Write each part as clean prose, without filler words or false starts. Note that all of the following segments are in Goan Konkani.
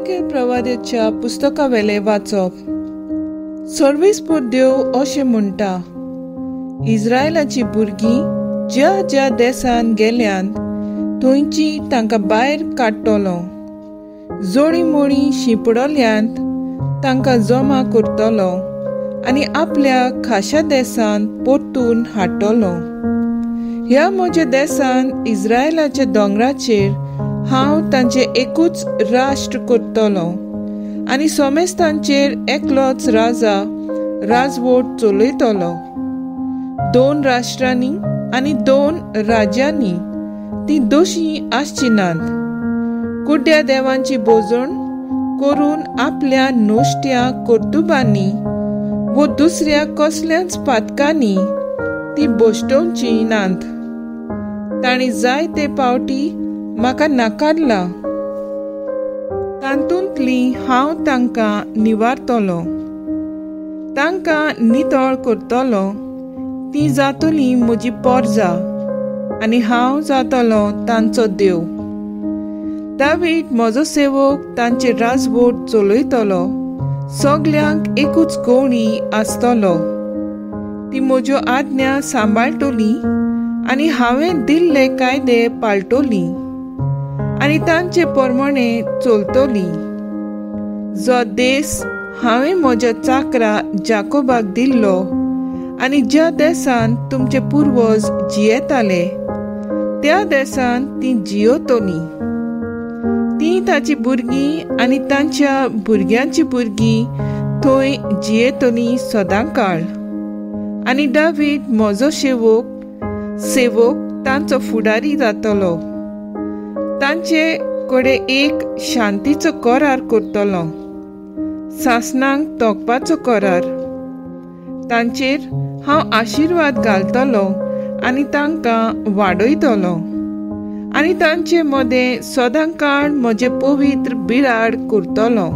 एझेकियल प्रवाद्याच्या पुस्तकावेले वाचप. सर्वेस्पोर देव अशें म्हणटा, इस्रायलाची भुरगीं ज्या ज्या देसान गेल्यान थंयची तांकां भायर काडटलो, जोडी मोडी शिंपडल्यांत तांकां जमा करतलो आनी आपल्या खाशा देसान परतून हाडटलो. ह्या म्हज्या देसान इस्रायलाच्या दोंगराचेर हांव तांचें एकूच राष्ट्र करतलो आनी सोमेस्तांचेर एकलोच राजा राजवट चलयतलो. 2 राष्ट्रांनी आनी 2 राज्यांनी ती दोशी आसची नात. कुड्ड्या देवांची बोजण करून आपल्या नोश्ट्या कर्तुबांनी वो दुसऱ्या कसल्याच पातकांनी ती बोश्टोवची नात. तांणी जायते पावटी म्हाका नाकारला, तातूंतली हांव तांकां निवारतलो, तांकां नितळ करतलो. ती जातली म्हजी पोरजा आनी हांव जातलो तांचो देव. दावीद म्हजो सेवक तांचे राजवट चलयतलो, सगल्यांक एकूच गवणी आसतलो. ती म्हज्यो आज्ञा सांबाळटली आनी हांवें दिल्ले कायदे पाळटली आनी तांचे प्रमाणे चलतली. जो देश हांवें म्हज्या चाकरा जाकोबाक दिल्लो आनी ज्या देसान तुमचे पुर्वज जियेताले त्या देसान ती जियोतली. ती ताची भुरगीं आनी तांच्या भुरग्यांची भुरगीं थंय जियेतली सदां काळ. आनी दावीद म्हजो सेवक तांचो फुडारी जातलो, तांचे कडेन एक शांतीचो करार करतलो, सासणांक तोखपाचो करार. तांचेर हांव आशिर्वाद घालतलो आनी तांकां वाडयतलो आनी तांचे मदें सदां काळ म्हजें पवित्र बिराड करतलो.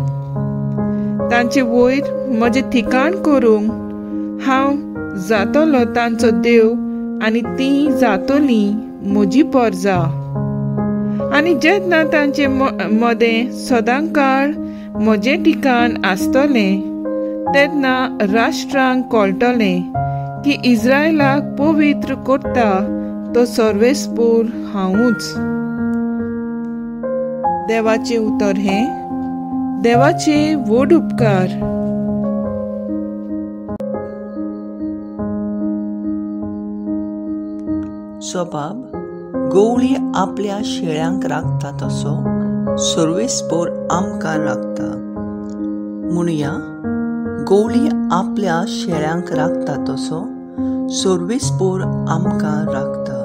तांचे वयर म्हजें ठिकाण करूंक हांव जातलो तांचो देव आनी ती जातली म्हजी पोरजा. आनी जेन्ना तांचे मदें सदां काळ म्हजें ठिकाण आसतलें तेन्ना राष्ट्रांक कळटलें की इस्रायलाक पवित्र करता तो सर्वेस्पोर हांवूच. देवाचें उतर हें देवाचे व्हड उपकार. स्वभाव गवळी आपल्या शेळ्यांक राखता तसो सर्वेस्पोर आमकां राखता. म्हणुया, गवळी आपल्या शेळ्यांक राखता तसो सर्वेस्पोर आमकां राखता.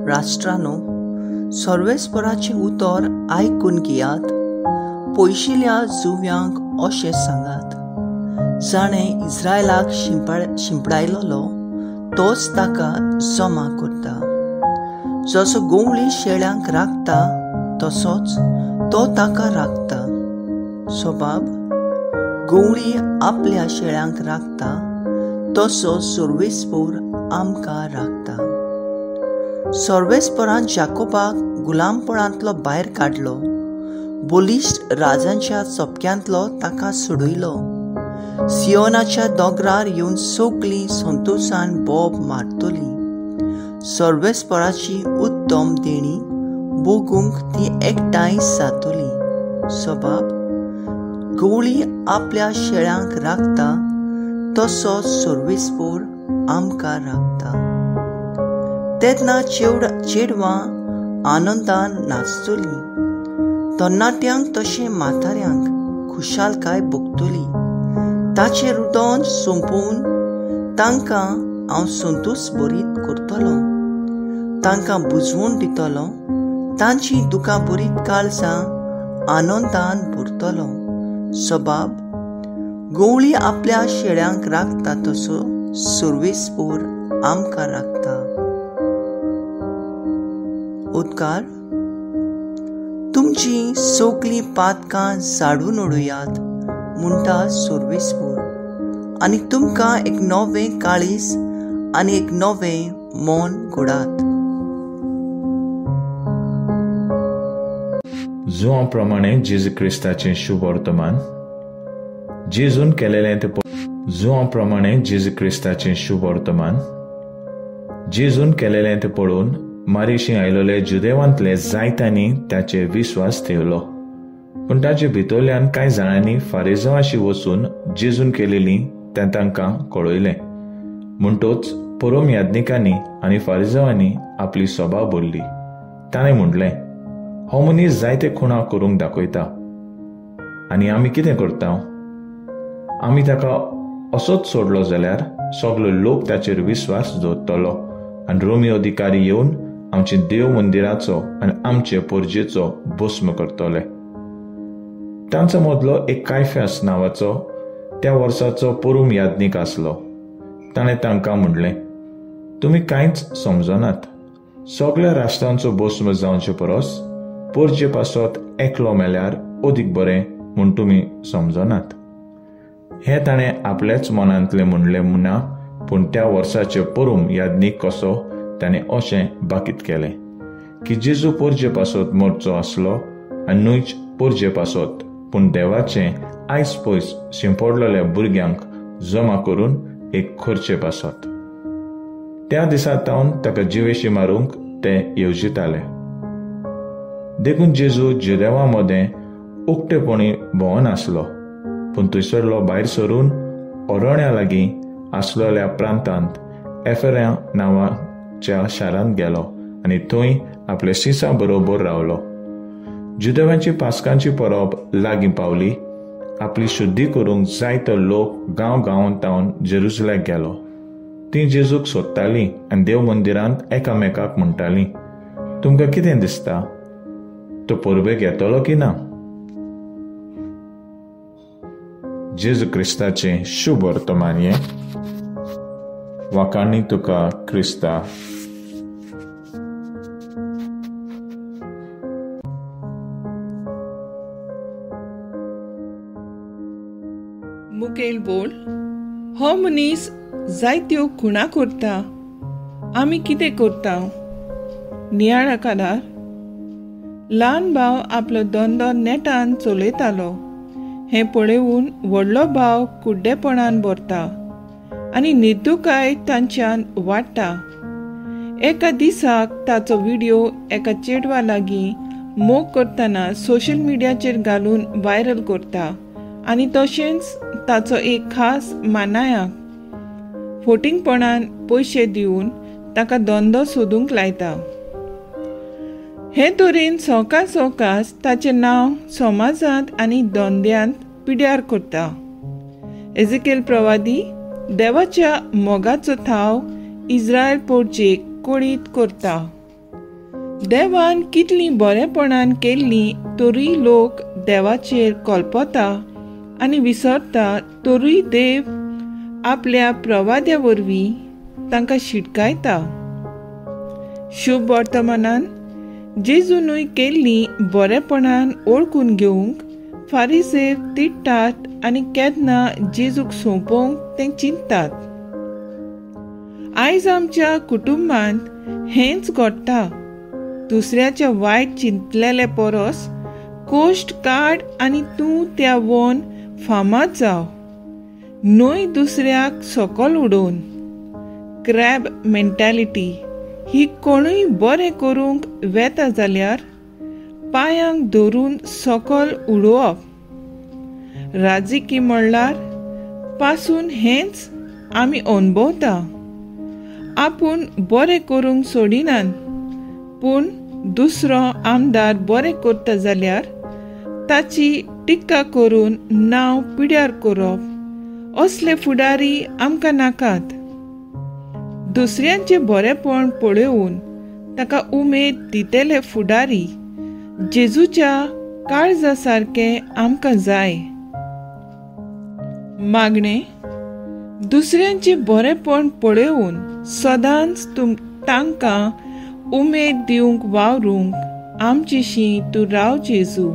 राष्ट्रानो, सर्वेस्पोराचें उतर आयकून घेयात. पयशिल्या जुव्यांक अशें सांगात, जाणें इस्रायलाक शिंपडायलोलो तोच ताका जमा करता. जसो गवळी शेळ्यांक राखता तसोच तो ताका राखता. स्वभाव गवळी आपल्या शेळ्यांक राखता तसो सर्वेस्पोर आमकां राखता. सर्वेस्पोरान जाकोबाक गुलामपणांतलो भायर काडलो, बलिश्ट राजांच्या चपक्यांतलो ताका सोडयलो. सियोनाच्या दोंगरार येवन सगलीं संतोशान बोब मारतली. सर्वेस्पोराची उत्तम देणी भोगूंक ती एकठांय जातली. स्वभाव गवळी आपल्या शेळ्यांक राखता तसो सर्वेस्पोर आमकां राखता. तेन्ना चेडवां आनंदान नाचतली, तरणाट्यांक तशें म्हाताऱ्यांक खुशालकाय भोगतली. ताचें रुदन सोंपोवन तांकां हांव संतोश भरीत करतलो, तांकां बुजवण दितलो, तांची दुकां भरीत काळजां आनंदान भरतलो. स्वभाव गवळी आपल्या शेळ्यांक राखता तसो सर्वेस्पोर आमकां राखता. उदकार, तुमची सगलीं पातकां झाडून उडयात म्हणटा सर्वेस्पोर, आनी तुमकां एक नवें काळीज आनी एक नवें मन घडात. जुवां प्रमाणे जेजू क्रिस्ताचें शुभ वर्तमान. जेजून केलेलें तें जुवां प्रमाणे जेजू क्रिस्ताचें शुभ वर्तमान. जेजून केलेलें तें पळोवन मारीशी आयलोले जुदेवांतले जायत्यांनी ताचेर विस्वास ठेवलो. पूण ताचे भितरल्यान कांय जाणांनी फारिजांवाशी वचून जेजून केलेली तें तांकां कळयलें. म्हणटोच परोम याज्ञिकांनी आनी फारिजांवांनी आपली सभा बोल्ली. ताणें म्हणलें, हो मनीस जायते खुणा करूंक दाखयता आनी आमी कितें करता? आमी ताका असोच सोडलो जाल्यार सगलो लोक ताचेर विस्वास दवरतलो आनी रोमी अधिकारी येवन आमचे देव मंदिराचो आनी आमचे पोरजेचो भस्म करतले. तांचो मदलो एक कायफास नांवाचो त्या वर्साचो परूम याज्ञीक आसलो. ताणें तांकां म्हणलें, तुमी कांयच समजनात. सगळ्या राष्ट्रांचो भस्म जावचे परस पोरजे पासत एकलो मेल्यार अदीक बरें म्हूण तुमी समजनात. हें ताणें आपल्याच मनांतलें म्हणलें ना, पूण त्या वर्साचे परूम याज्ञीक कसो ताणें अशें बाकीत केलें की जेजू पोरजे पासत मरचो आसलो आनी न्हूच पोरजे पासत, पूण देवाचें आयस पयस शिंपडलेल्या भुरग्यांक जमा करून एक खर्चे पासत. त्या दिसा तावन ताका जिवेशी मारूंक ते येवजिताले. देखून जेजू जुदेवा मदें उक्तेपणी भोंवन आसलो, पूण थंयसरलो भायर सरून अरण्या लागीं आसलेल्या प्रांतांत एफेऱ्या नांवाच्या शारांत गेलो आनी थंय आपल्या शिसां बरोबर रावलो. जुदेवांची पास्कांची परब लागीं पावली. आपली शुद्धी करूंक जायतो लोक गांव गांवांत तावन जेरुजलेक गेलो. तीं जेजूक सोदतालीं आनी देव मंदिरांत एकामेकाक म्हणटालीं, तुमकां कितें दिसता, तो परबेक येतलो की ना? जेजू क्रिस्ताचें शुभ वर्तमान हें. वाखाणी तुका क्रिस्ता. मुखेल बोल, हो मनीस जायत्यो खुणा करता, आमी कितें करता? नियाळ आकारार ल्हान भाव आपलो धंदो नेटान चलयतालो. हें पळोवन व्हडलो भाव कुड्डेपणान भरता आनी निर्दुकाय तांच्यान वाडटा. एका दिसाक ताचो व्हिडियो एका चेडवा लागीं मोग करतना सोशल मिडियाचेर घालून व्हायरल करता आनी तशेंच ताचो एक खास मानायाक फोटिंगपणान पयशे दिवन ताका धंदो सोदूंक लायता. हे तरेन सवकास सवकास ताचें नांव समाजांत आनी धंद्यांत पिड्यार करता. एझेकियल प्रवादी देवाच्या मोगाचो थाव इस्रायल पोरजेक कळीत करता. देवान कितलीं बरेपणान केल्लीं तरूय लोक देवाचेर कल्पता आनी विसरता, तरूय देव आपल्या प्रवाद्या वरवीं तांकां शिटकायता. शुभ वर्तमानान जेजूनूय केल्लीं बरेपणान ओळखून घेवंक फारिसेव तिट्टात आनी केन्ना जेजूक सोंपोवंक ते चिंततात. आयज आमच्या कुटुंबांत हेंच घडटा. दुसऱ्याच्या वायट चिंतलेले परस कोश्ट काड आनी तूं त्या वन फामाद जाव, न्हय दुसऱ्याक सकल उडोवन. क्रॅब मेंटॅलिटी ही कोणूय बरें करूंक वेता जाल्यार पांयांक धरून सकल उडोवप. राजकी म्हणल्यार पासून हेंच आमी अणभवता. आपूण बरें करूंक सोडिनात, पूण दुसरो आमदार बरें करता जाल्यार ताची टिक्का करून नांव पिड्यार करप, असले फुडारी आमकां नाकात. दुसऱ्यांचें बरेपण पळोवन ताका उमेद दितले फुडारी जेजूच्या काळजा सारकें आमकां जाय. मागणें, दुसऱ्यांचें बरेपण पळोवन सदांच तांकां उमेद दिवंक वावरूंक आमचेशी तूं राव जेजू.